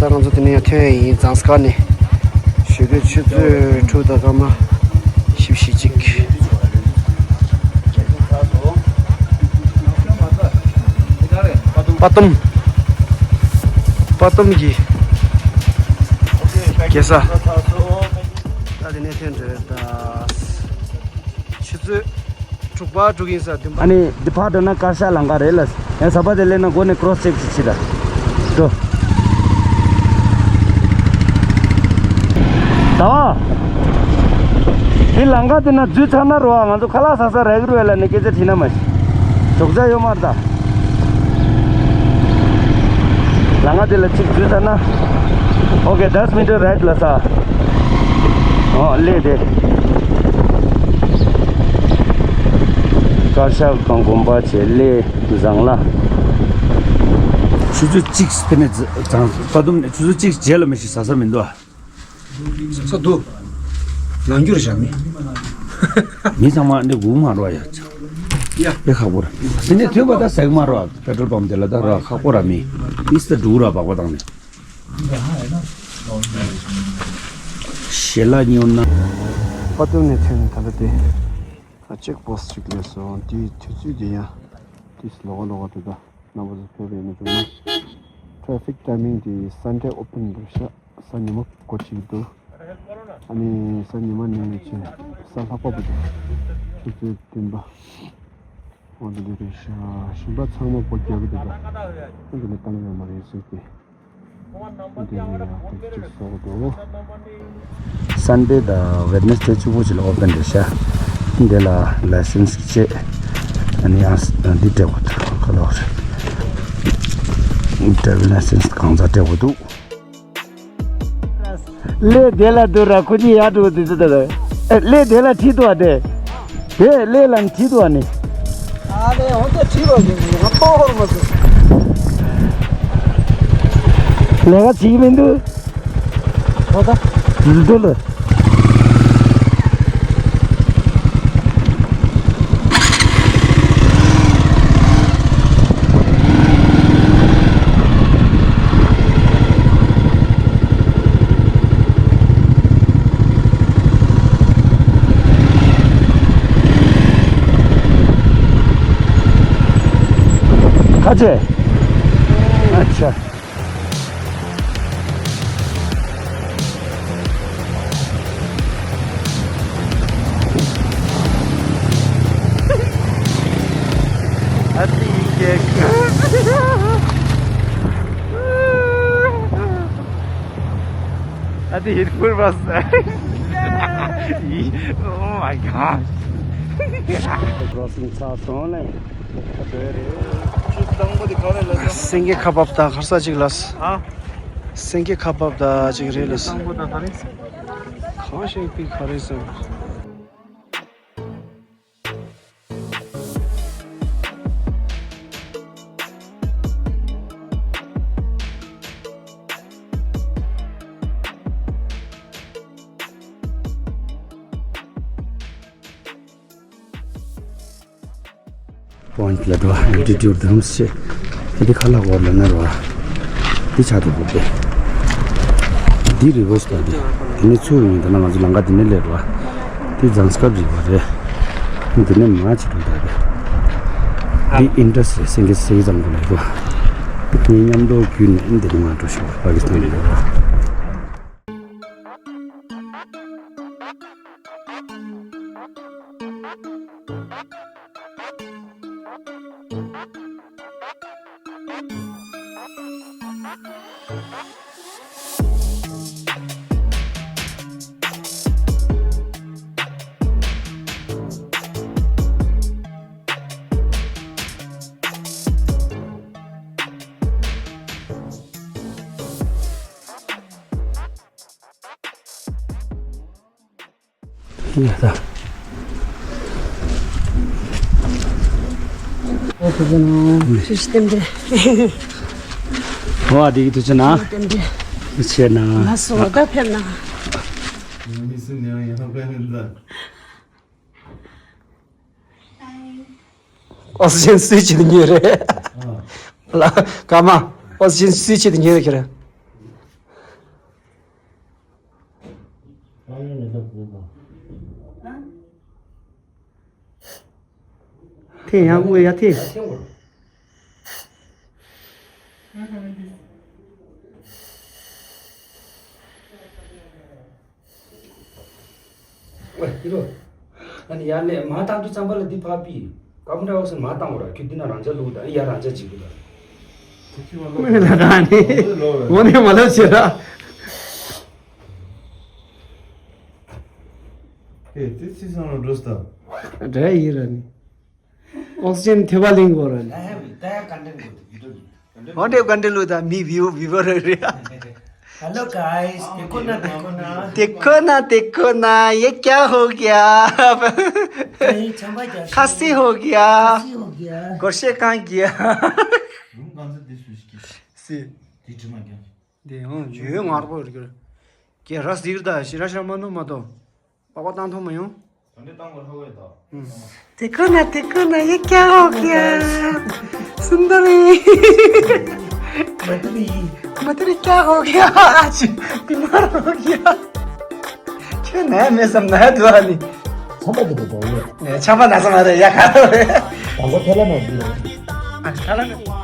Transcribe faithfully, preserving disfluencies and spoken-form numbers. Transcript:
ད་ང་ཚོ་དེ་ནས་ཡང་ཐོན་ཡིན། ཛངས་དཀར་ནས་ཞོགས་ཀའི་ཆུ་ཚོད་དྲུག་དང་སྐར་མ་བཞི་བཅུ་ཞེ་གཅིག་པ་ཏུམ། པ་ཏུམ་གྱི་རྒྱལ་ས། ད་དེ་ནས་ཐོན་འགྲོ་ད། ཆུ་ཚོད་དྲུག་པ་དྲུག་ཡིན་ས་བདུན་པ། ཨ་ནི་འདི་ཕར་འགྲོ་ན་ཀར་ཤ་ལམ་ཁ་རེད་ལ། ཡང་ཟ་བ་དེ་སླེབས་ན་སྒོ་ནས་ཀྲོ་སི་ཅེག་ཅིག་བྱེད་ད། འགྲོ། ད་བ། འདི་ལམ་ཁ་དེ་ན་འཛུལ་ཚར་ན་རོ། ང་ཚོ་ཁ་ལག་ཟ་ས་རག་གི་རེད་ལ་ནི་སྐད་ཆ་དྲིས་ན་མ་ཤེས། ཞོགས་ཇ་ཡོད་མ་རེད་ད། ལམ་ཁ་དེ་ལ་གཅིག་འཛུལ་ཚར་ན། ཨོ་ཀེ། དཱས་མི་ཊར་རའིཊ་ལ་ས། ཨོ་ལེ་དེ། ཀར་ཤ་གང་དགོན་པ་བྱས་ལེ་བཟང་ལ། ཆུ་ཚོད་གཅིག་དེ་ནས་ཛ་ཛང་པ་ཏུམ་ནས་ཆུ་ཚོད་གཅིག་རྗེས་ལ་མི་ཞིག་ཟ་ས་མི་འདུག་ཨ། ས་འདུག་ནང་འགྱུར་བཞག་མི། མི་ཚང་མ་འདི་སྒུག་མ་རོགས་ཡ། ཡ། དཔེ་ཁག་པོ་རེད། དེ་ནས་ཐོན་པ་ད་ཟེགས་མ་རོགས། པེ་ཊོལ་པམ་དེ་ལ་ད་རོགས་ཁག་པོ་ར་མི། ཨིས་ད་འགྲོ་ར་བག་པ་བཏང་ནས། ཞེ་ལ་ཉོ་ན། པ་ཏུམ་ནས་ཐོན་ནས་ད་ལྟ་དེ། ད་ཅེག་པོ་སི་ཊི་ཅིག་སླེབས་སོང་། དེའི་དུས་ཚོད་དེ་ཡང་། དུས་ལོགས་ལོགས་དེ་ད། རྣམ་པ་ཚོ་ཕེབས་ཡོད་ན་འགྲོ་ན། ཊེ་ཕིག་ཊའི་མིང་དེ་སན་ཌེ་ཨོ་པན་རེད་ཤག་གཟའ་ཉི་མ་སྒོ་ཕྱེ་གི་འདུག་ཨ་ནི་གཟའ་ཉི་མ་ནས་ཕྱིན་གཟའ་ལྷག་པ་བར་དུ་ཆུ་ཚོད་བདུན་པ། འོ་དེ་འདྲ་རེད་ཤག་གཞན་པ་ཚང་མ་སྒོ་རྒྱག་གི་འདུག་ད་ཨ་འདི་ནས་བཏང་ཡོད་མ་རེད་ཟེར་ཏེ། འདི་ནས་ཡང་ཏོག་ཙམ་བཟོ་གི་འདུག་སན་ཌེ་དང་ཝེད་ནེ་སི་ཌེ་གཅིག་པོ་ཅིག་ལ་ཨོ་པན་རེད་ཤག་འདི་ལ་ལའི་སེན་སི་བྱས། ཨ་ནི་ཡང་འདི་སྤྲད་དགོས་འདུག་ག་ལོག་རེད། ཌ་རའི་ཝར་ལའི་སེན་སི་གང་ཚ་སྤྲད་དགོས་འདུག་ཀླད་དེ་ལ་འདུག་ར། ཁོ་གཉིས་ཡར་འགྲོ་དུས་ཚོད་དེ་ལ། ཨེ། ཀླད་དེ་ལ་ཁྲིད་འདུག་ཨ། དེ། དེ་ཀླད་ལ་ཁྲིད་འདུག་ཨ་ནི། ཨ་ལེ་འོ་ད་ཁྲིད་རོགས་ཡིན། ང་ཐོག་ཧོར་མ་སོང་། ལས་ཀ་བྱེད་ཀྱི་མི་འདུག་འོ་ད། འདི་འདུག་ལ། ཁ་ཆེ། ཨ་ཆ། ཨ་ཏི་ཡིན་ཀྱེ། ཨ་ཏི་ཡིན་ཕུར་བ་ས། Oh my god. ཀྲོ་སིང་ཚར་སོང་ལེ། སེང་གེ་ཁ་འབབ་དང་ཁར་ས་ཅིག་ལ། ཨ། སེང་གེ་ཁ་འབབ་དང་ཅིག་རེད་ལ། གང་ཞིག་པི་ག་རེ་ཟེར། པོན་ལ་འགྲོ་ཨལ་ཊི་ཊུཌ་རུམ་ཤེ། ཨ་འདི་ཁ་ལག་འོར་ལ་ན་རོ། འདི་ཆ་དུ་བུག་པེ། འདི་རི་བོ་ཤི་ད་འདི། འདི་ནི་ཚུར་ཡོང་ད་ན་ང་ཚོ་ལམ་ཁ་འདི་ནས་སླེབས་རོ། འདི་ཛང་སི་ཀར་རི་བོ་རེད། འདི་ནས་མ་ཅི་འགྲོ་ད་རེད། འདི་ཨིན་ཌས་རེད། སེང་གེ་སེང་གེ་ཙམ་གོ་ལ་རོ། ངས་མཉམ་དུ་བརྒྱུད་ནས་འདི་ནས་མ་འགྲོ་ཤོག་པ་ཀི་སི་ཐན་རི་བོ། ཡ་ད། ཨོ་ཐུགས་རྗེ་གནང་། ཐུགས་རྗེ་བསྟན་པས། ཨོ་ཨ་དེ་གི་ཐུགས་རྗེ་གནང་། བསྟན་པས། ཐུགས་རྗེ་གནང་། ལགས་སོ། ད་ཕེབས་ན། མི་སུ་ནས་ཡང་ཡང་ཕེབས་མི་འདུག་ཨོག་སི་ཇན་སུའི་ཆེད་དུ་ཉོས་རེད། ལ་ཀ་མ། ཨོག་སི་ཇན་སུའི་ཆེད་དུ་ཉོས་རེད་ཁྱེད་རང་། ཐེངས་ཡང་དབུགས་ཡ་ཐེངས། ཨ་ནི་ཡར་ལས་མར་བཏང་དུས་ཙམ་པ་ལ་འདི་ཕར་ཕུད། ཀ་པོ་འདྲ་བ་སེ་མར་བཏང་བ་ར། ཁྱོད་འདི་ན་རང་འཇགས་བླུགས་དང་ཡར་རང་འཇགས་བྱེད་དགོས་དང་། མི་ལ་རང་ནི་འོ་ནས་མ་ལབ་བྱེད་ར། ཨེ་དེ་ཚིག་སང་ལ་འགྲོ་སྟབས། འདྲ་ཡིན་ར་ནི། ཨོག་སི་ཇན་ཐེབས་པ་ལེན་དགོས་ར་ནི། འོ་འདྲས་ག་འདྲས་ལུགས་དང་མི་བིའུ་བི་བ་ར་རེད། Hello guys, देखो ना, देखो ना। देखो ना, देखो ना, ये क्या हो गया? नहीं, क्षमा क्या? खांसी हो गया। खांसी हो गया। गोरशे कहाँ गया? रूम कौन सा दिस उसकी? सी। दी ट्रिमा क्या? दी, हाँ, ये मार को रख। के रस दिख रहा है, शिरा शर्मा नो मतो। पापा तान थो मयो। देखो ना, देखो ना, ये क्या हो गया? सुंदरी। मधुरी। मधुरी, क्या हो गया आज? बीमार हो गया। क्यों नया, मैं सब नया दुआ नहीं। छापा तो बताओ। छापा ना समझ रहे, या खा रहे। पापा थैला ना दिया। अच्छा लगा।